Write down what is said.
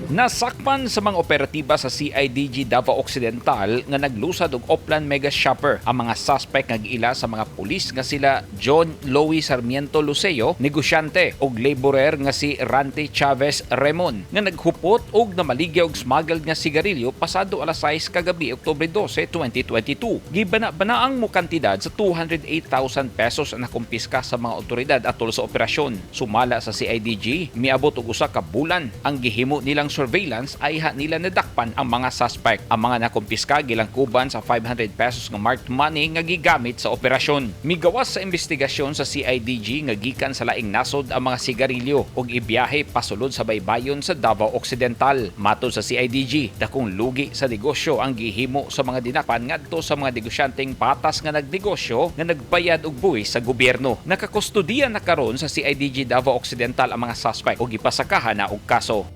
Nasakpan sa mga operatiba sa CIDG Davao Occidental nga naglusad og Oplan Mega Shopper ang mga suspect nga giila sa mga pulis nga sila John Louis Sarmiento Luceo, negosyante, ug laborer nga si Rante Chavez Remon nga naghupot og namaligya og smuggled nga sigarilyo pasado alas 6 kagabi, Oktubre 12, 2022. Gibana-banaang mo kantidad sa 208,000 pesos ang nakumpiska sa mga otoridad atol sa operasyon. Sumala sa CIDG, miabot og 1 ka bulan ang gihimo nilang surveillance ayha nila nadakpan ang mga suspect. Ang mga nakumpiska gilangkuban sa 500 pesos nga marked money nga gigamit sa operasyon. Migawas sa investigasyon sa CIDG nga gikan sa laing nasod ang mga sigarilyo ug ibiyahe pasulod sa baybayon sa Davao Occidental. Matod sa CIDG, dakong lugi sa negosyo ang gihimo sa mga dinakpan ngadto sa mga negosyanteng patas nga nagnegosyo nga nagbayad og buwis sa gobyerno. Nakakustudiya na karon sa CIDG Davao Occidental ang mga suspect ug gipasakahan na og kaso.